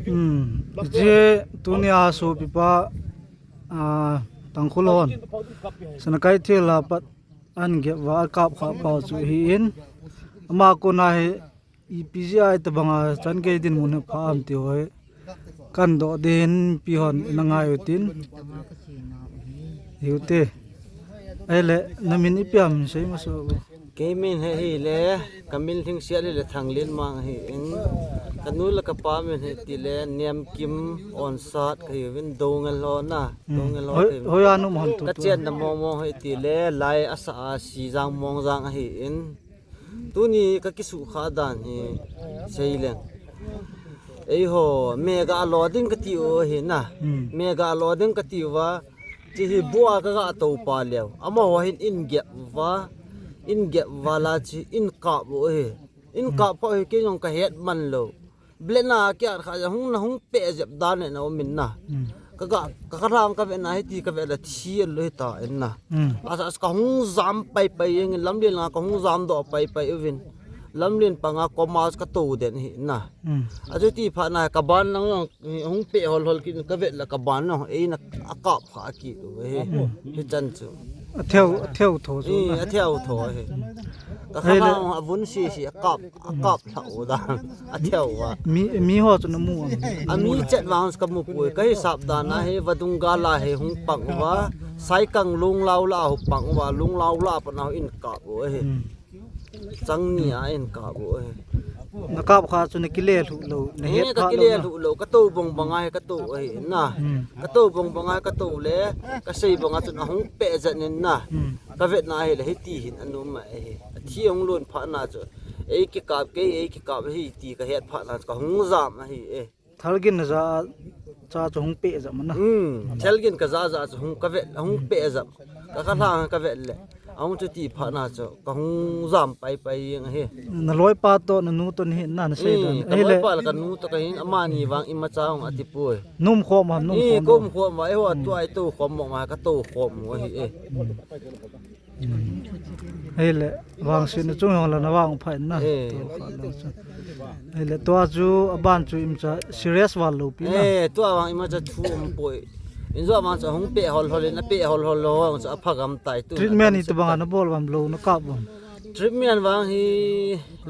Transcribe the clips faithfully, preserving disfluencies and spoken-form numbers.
Hmm. Hiche tunia sopipa, ah, Tangkhul hon Sanakeithel a pat ahin gep uva akap kha pau chu ahin. Ama kona hi ipi jeh a itobanga chan gei dinmun hi pha ham ti ho hi kahin doh ding in, mipi hon ina ngai utin. Hiu te. Ahile, na min ipi ham sei masa o. Kei min hi ahile, ka min lhingset ahile Thanglenmang ahin. Ka nu le ka pa min hi tile, Niamkim Onsat ka hiuvin, Doungel ho na. Hmm. Doungel ho hoi, ka hiuvin. Hoi a na um ham tu tu. Ka chenna mong mong hi tile, Lai Asa a Sijang Mongjang ahin. Tuni ka kisukha dan hi seileng. Eiho, mega lo ding kati u ahi na. Hmm. Mega lo ding kati uva, hiche hi bua ka ga tou pa leu. Amaho hin ahin gep uva, ahin gep uva la hiche ahin kap u ahi. Ahin kap kha hi kei jong ka het man lou. Blade na kiat kha ja hung na hung pe jep dan le na um in na. Hmm. Ka ga, ka, ka ram ka ve na hiti ka ve le thi lo hita in na. Hmm. Asa ka hung jam pai pai jeng in lamlen a ka hung jam doh pai pai uvin. Lamlen panga koma ka tou den hi na. Hmm. Achuti phat na ka ban lang jong hung pe hol hol kit ka ve le ka ban jong eina akap kha kit u hi. Hmm. Hichan chu. Atheu, atheu tho chu. Eh, na. Atheu tho hi. Ka kha hile lang avun si si akap, akap lha u dan. Atheu a. Mi, mi ho chu na mu am? A mi chet vang ka mu poi. Ka hisap dan a hi vadung gal a hi hung pang uva. Saikang Lunglau la hung pang uva. Lunglau la pat na ahin kap u ahi. Hmm. Chang ni a ahin kap u ahi. Na kap kha chu na kile lhuh lou, na het pha lou na. Eh, ka kile lhuh lou, ka tou bang bang a hi ka tou ahi na. Hmm. Ka tou bang bang a hi ka tou le, ka sei bang a chun ahung pe jet in na. Hmm. Ka vet na ahile hiti hin ana um ahi. Athi ahung lon phat na chu. Ei kikap kei, ei kikap ahi ti ka het phat na chu ka hung jam ahi e. Thalgin na ja a cha chu hung pe jam na. Hmm, thalgin ka ja ja chu hung ka vet, hung pe jam. Ka kha lang ka vet le. Ahung chuti phat na chu ka hung jam pai pai jeng ahi. Na loipa toh na nu toh nahi na, na sei dan. Hmm, ka loipa le ka nu toh ka hin, amani vang imacha hung ati poi. Na um khom am, na um khom am? Ka um khom am, eiho tua i tou khom ma ka tou khom u ahi e. Hmm. Ahile, vangsetna chung jong le na vang pha in na. Eh. Tua pha lang chu. Ahile, tua chu aban chu imacha serious val lou pi na. Eh, tua vang imacha thu um poi. Injo vang chu hung pe hol hol in, a pe hol hol lou vang chu apha gam tai tu. Treatment itobang a na bol uvam, lou na kap uvam? Treatment vang hi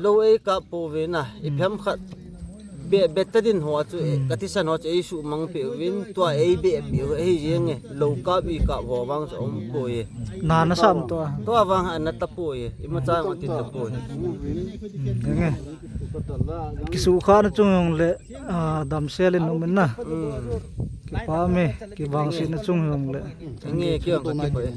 lou ei kap pouve na. I phem khat be, betadine ho chu, eh, ka thisan ho chu ei sumang peh uvin, tua ei beh peh u ahi jeng e, lou kap i kap ho vang chu um poi e. Na na sam tua? Tua vang a na ta poi e, imacha ati ta poi. Hmm, jeng e. Kisukhana chung jong le, ah, damsel in um in na. Hmm. Kipah e, kivangsetna chung jong le. Jeng e, kei jong ka kipah e.